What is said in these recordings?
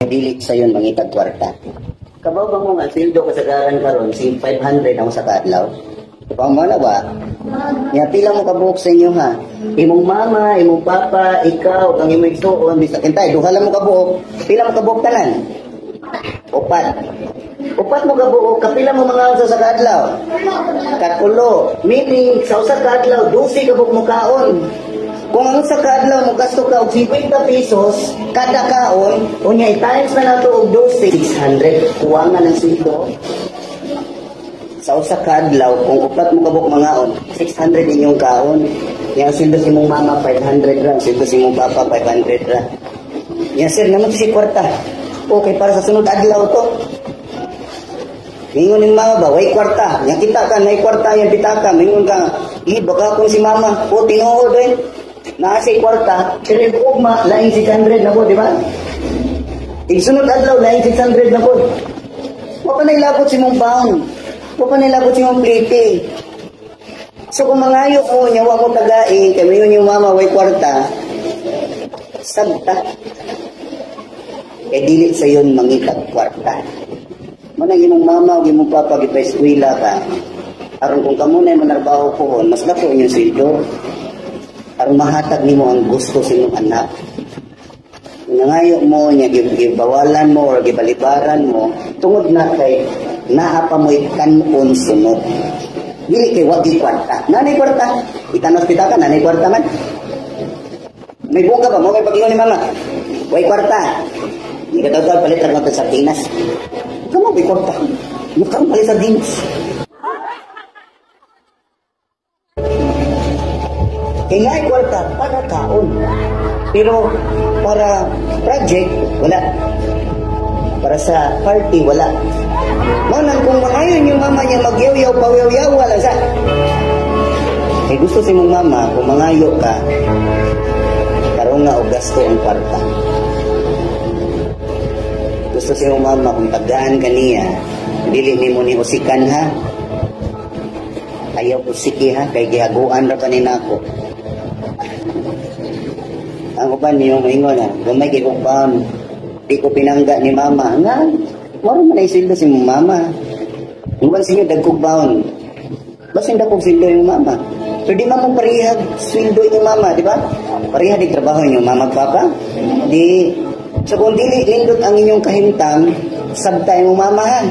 Kay dili sayon mangitag kwarta. Kabaw ba mo nga sweldo kasagaran karon si 500 ang sa kaadlaw? Kabaw mo na ba? Nya pila mo kabuok sa inyo ha? Imong mama, imong papa, ikaw, ang imong igsuon, bisag kintay, duha lang mo kabuok. Pila mo kabuok tanan? Upat. Upat mo kabuok, kapila mo mga sa kaadlaw? Katulo. Meaning, sa usa ka adlaw, 12 kabuok mo kaon. Kung ang usa ka adlaw mo gasto ka og 50 pesos kada kaon, unya i-times na nato og 12, 600 kuwangan ang sweldo. Sa usa ka adlaw, kung upat mo kabuok mangaon, 600 inyong kaon. Yang sweldo sa imong mama 500 ra, sweldo sa imong papa 500 ra. Ya sir, naman si kwarta. Okay, para sa sunod adlaw to. Mingon ning mama ba, way kwarta. Yang kita ka, nay kwarta yang pitaka. Mingon ka, eh, baka kung si mama, o tinuod eh. Naa si kwarta, pero ugma, laing 600 na po, di ba? Igsunod adlaw, laing 600 na po. Wa pa nailabot si mong pound. Wa pa nailabot si mong plite. So kung mangayo mo, nya wa mo tagai, kay mayon yung mama, way kwarta, sabta. Kay dili sayon mangitag kwarta. Manang imong mama o imong papa gipa-eskwela ka. Aron kung kamo na manarbaho pohon, mas dako inyong sweldo. Aron mahatag nimo ang gusto sa imong anak. Nangayo mo nya gibawalan mo or gibalibaran mo tungod na kay naa pa mo'y kanon sunod. Dili kay wa gi kwarta. Nanay kwarta, itanos pitaka nanay kwarta man. May buong ka ba mo kay pag-ingon ni mama? Way kwarta. Di ka tawag palit ra sa sardinas. Kamo may kwarta. Mukhang palit sardinas. Kaya nga ay kwarta para kaon. Pero para project, wala. Para sa party, wala. Manang kung mangayon yung mama niya magyaw-yaw, payaw-yaw, wala sa. Kaya gusto si mong mama, kung mangayo ka, karoon nga o gasto ang kwarta. Gusto si mong mama, kung tagaan ka niya, dili nimo ni usikan ha. Ayaw usiki ha, kay gihaguan ra ka ni nako. Ang uban niyo moingon ha, gamay kay kong baon, di ko pinangga ni mama. Nga, wala man ay sweldo si mong mama. Ang uban sa inyo, dagkog baon. Basin dagkog sweldo yung mama. So di man mo parihag sweldo inyong mama, di ba? Parihag di trabaho inyong mama at papa. Di, so kung dili lindot ang inyong kahimtang, sabta imong mama ha.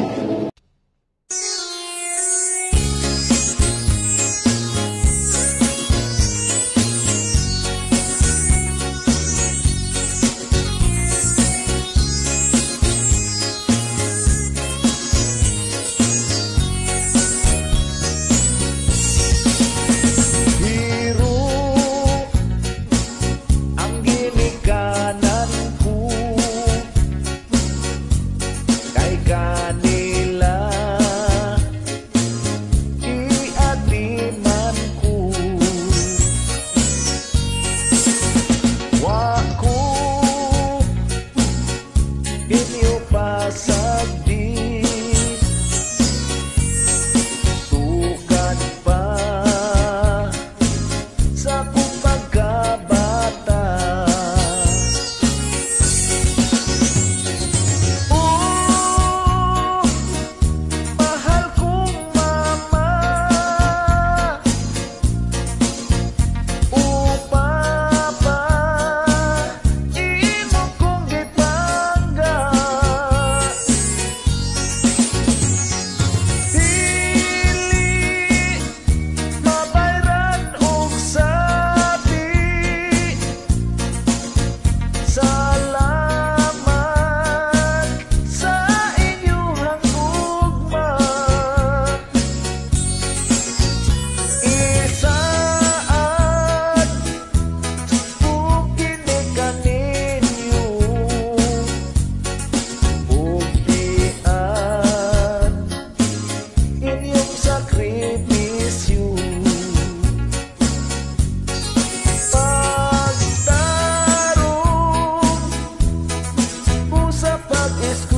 Pagtarong ko sa pag-eskwela.